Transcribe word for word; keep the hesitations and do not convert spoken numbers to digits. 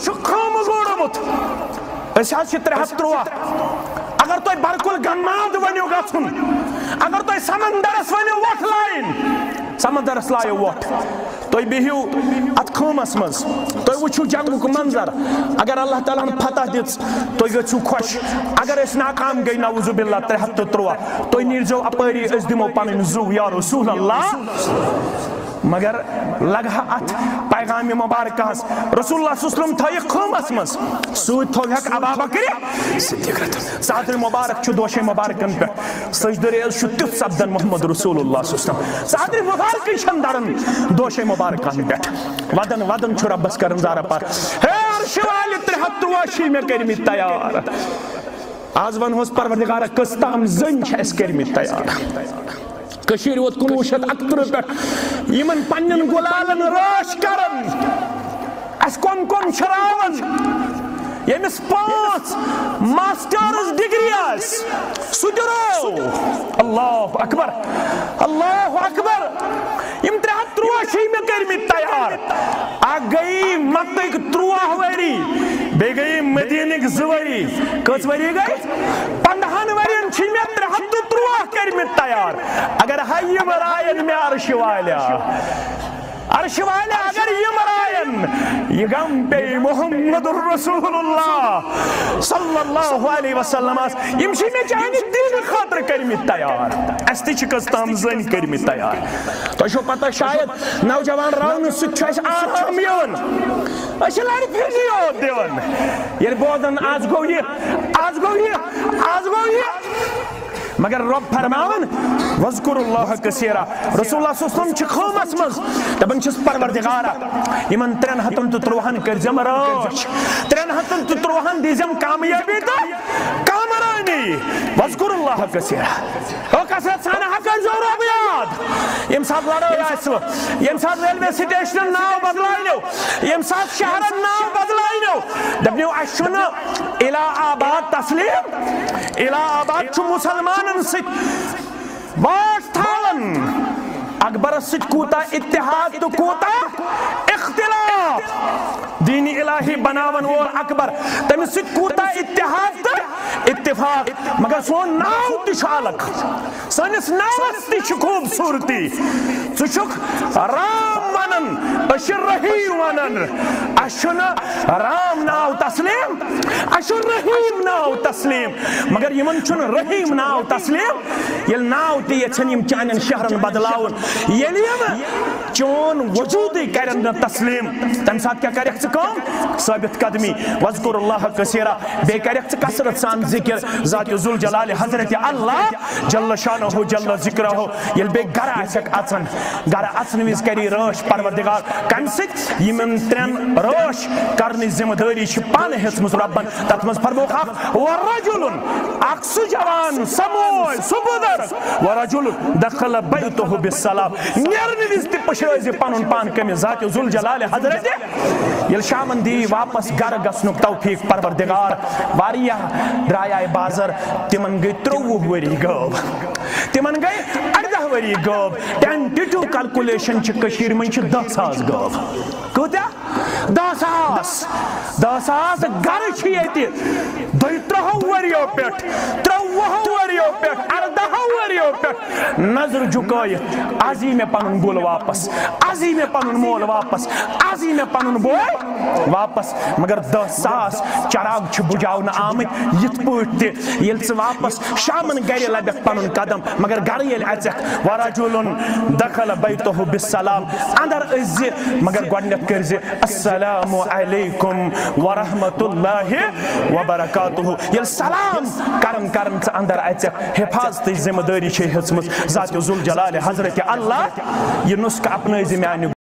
چھُ خٲمہٕ لوٗڑمُت۔ أسۍ حظ چھِ ترٛےٚ ہَتھ تُرٛواہ۔ اگر تۄہہِ برق الغماد ؤنِو گژھُن، اگر تۄہہِ سمندرس ؤنِو وۄٹھ لایِن، سمندرس لایِو وۄٹھ۔ تُہۍ بِہِو اتھ خٲمس منٛز، تُہۍ وٕچھِو جنگُک منظر۔ اگر اللہ تعالیٰ ہن فتح دِژ، تُہۍ گٔژھِو خۄش۔ اگر أسۍ ناکام گٔے، نعوذ باللہ، ترٛےٚ ہَتھ تہٕ تُرٛواہ، تُہۍ نیٖرزیو اپٲری، أسۍ دِمو پنٕنۍ زُو، یا رسول اللہ۔ مگر لگہٕ ہا اتھ پیغام مبارکس۔ رسول اللہ صلی اللہ علیہ وسلم تھٲیِکھ خٲمس منٛز، سۭتۍ تھوٚوہکھ ابا بکر صدیق رضی اللہ۔ صدر مبارک چھُ دوشے مبارکن پٮ۪ٹھ، سجدٕ ریز چھُ تیُتھ سپدان محمد رسول اللہ صلی اللہ علیہ وسلم۔ صدر مبارکٕے چھَنہٕ دَران دوشے مبارکن پٮ۪ٹھ۔ ودن ودن چھُ ربس کران زارٕ پار، ہے عرشہِ والہِ، ترٛےٚ ہَتھ تُرٛواہ چھِ مےٚ کٔرمٕتۍ تیار۔ آز ونہوس پروردگارا، کٔژ تام زٔنۍ چھِ اَسہِ کٔرمٕتۍ تیار۔ کٔشیٖرِ ووت کُنوُہ شیٚتھ اَکترٕہ پٮ۪ٹھ یِمن پننٮ۪ن گُلالن رٲچھ کران۔ اَسہِ کۄم کۄم چھِ راوان؟ ییٚمِس پانٛژھ ماسٹٲرٕز ڈگری آسہِ، سُہ تہِ روو۔ اللہ اکبر، اللہ اکبر۔ یِم ترٛےٚ ہَتھ تُرٛواہ چھِ مےٚ کٔرمٕتۍ تیار۔ اکھ گٔیی مکٕکۍ تُرٛواہ ؤری، بیٚیہِ گٔیی مدیٖنٕکۍ زٕ ؤری۔ کٔژ ؤری گٔے؟ پنٛدہَن ؤرین چھِ مےٚ ترٛےٚ ہَتھ تہٕ تُرٛواہ کٔرمٕتۍ تیار۔ اگر ہا یِم راین مےٚ عرشہِ والیا، عرشہِ والیا، اگر یِم راین، یہِ غم پیٚیہِ محمد رسول اللہ صلی اللہ علیہ وسلمس۔ یِم چھِ مےٚ چانہِ دیٖنہٕ خٲطرٕ کٔرمٕتۍ تیار۔ اَسہِ تہِ چھِ کٔژ تام زٔنۍ کٔرمٕتۍ تیار۔ تۄہہِ چھو پتہ، شاید نوجوان راونہٕ سۭتۍ چھُ اَسہِ آرام یِوان۔ أسۍ چھِ لڑِ پھِرنی یوت دِوان۔ ییٚلہِ بوزان، آز گوٚو یہِ، آز گوٚو یہِ، آز گوٚو یہِ۔ مگر رۄب فرماوان، "وَاذْكُرُوا اللَّهَ كَثِيرًا۔" رسول اللہ صلی اللہ علیہ وسلم چھِ خٲمس منٛز دپان چھِس، "پروردگارا، یِمن ترٛٮ۪ن ہتن تہٕ تُرٛوہن کٔرۍ زٮ۪م رٲچھ، ترٛٮ۪ن ہتن تہٕ تُرٛوہن دیٖزٮ۪م کامیٲبی تہٕ کامرٲنی۔ وَاذْكُرُوا اللَّهَ كَثِيرًا۔" او کثرت سان ہا کٔرۍ زیو رۄب یاد۔ ییٚمہِ ساتہٕ لڑٲے آسہِ، ییٚمہِ ساتہٕ ریلوے سٹیشنن ناو بدلاونو، ییٚمہِ ساتہٕ شہرن ناو بدلاونو، دپنو، "اَسہِ چھُنہٕ الہ آباد تسلیم، الہ آباد چھُ مسلمانن سۭتۍ واٹھ تھاوان۔" اکبرس سۭتۍ کوٗتاہ اتحاد تہٕ کوٗتاہ اختلاف۔ دین الہی بناون وول اکبر، تٔمِس سۭتۍ کوٗتاہ اتحاد تہٕ اتفاق، مگر سون ناو تہِ چھُ الگ۔ سٲنِس ناوس تہِ چھِ خوٗبصوٗرتی۔ ژٕ چھُکھ رام ونان، أسۍ چھِ رحیم ونان۔ اَسہِ چھُنہٕ رام ناو تسلیم، اَسہِ چھُ رحیم ناو تسلیم۔ مگر یِمن چھُنہٕ رحیم ناو تسلیم۔ ییٚلہِ ناو تہِ یژھن یِم چانٮ۪ن شہرن بدلاوُن، ییٚلہِ یِم چون وجوٗدٕے کرن نہٕ تسلیم، تمہِ ساتہٕ کیٛاہ کرکھ ژٕ کٲم؟ ثٲبت قدمی، وَاذْكُرُوا اللَّهَ كَثِيرًا، بیٚیہِ کرکھ ژٕ کثرت سان ذکر ذات ذوالجلال حضرت اللہ جل شانہ جل ذکرہ۔ ییٚلہِ بیٚیہِ گرٕ آسٮ۪کھ اژان، گرٕ اژنہٕ وِزِ کری رٲچھ پروردگار کمہِ سۭتۍ؟ یِمن ترٛٮ۪ن رٲچھ کرنٕچ ذمہٕ دٲری چھِ پانہٕ ہیٚژمٕژ رۄبن۔ تتھ منٛز فرمووُکھ اکھ، "وَرَجُلٌ"، اکھ سُہ جوان، سُہ موج، سُہ بُزرگ، "وَرَجُلٌ دَخَلَ بَيْتَهُ بِالسَّلَامِ"، نیرنہٕ وِزِ تہِ پُشرٲوزِ پنُن پان کٔمِس؟ ذات ذوالجلال حضرت۔ ییٚلہِ شامن دی واپس گرٕ گژھنُک توفیق پروردگار۔ واریاہ درٛایے بازر، تِمن گٔے ترٛۆوُہ ؤری غٲب، تِمن گٔے اَرداہ ؤری غٲب۔ ٹینٹیٹو کیلکولیشن چھِ، کٔشیٖرِ منٛز چھِ دَہ ساس غٲب۔ کۭتیاہ؟ دَہ ساس۔ دَہ ساس گرٕ چھِ ییٚتہِ دۄیہِ ترٛہو ؤرِیو پٮ۪ٹھ، ترٛۆوُہو ؤرِیو پٮ۪ٹھ، اَرداہو ؤرِیو پٮ۪ٹھ نظر جُکٲیِتھ، از یی مےٚ پنُن بُل واپس، از یی مےٚ پنُن مول واپس، از یی مےٚ پنُن بوے واپس۔ مگر دَہ ساس چراغ چھِ بُجاونہٕ آمٕتۍ۔ یِتھ پٲٹھۍ تہِ ییٚلہِ ژٕ واپس شامن گرِ لبکھ پنُن قدم، مگر گرٕ ییٚلہِ اژکھ، "وَرَجُلٌ دَخَلَ بَيْتَهُ بِالسَّلَامِ"، اندر أژۍ زِ، مگر گۄڈٕنٮ۪تھ کٔرۍ زِ، "السلام علیکم ورحمۃ اللہ وبرکاتہ"۔ ییٚلہِ سلام کران کران ژٕ اندر اژکھ، حفاظتٕچ ذمہٕ دٲری چھے ہیٚژمٕژ ذات ذوالجلال حضرت اللہ۔ یہِ نسخہٕ اپنٲے زِ میانہِ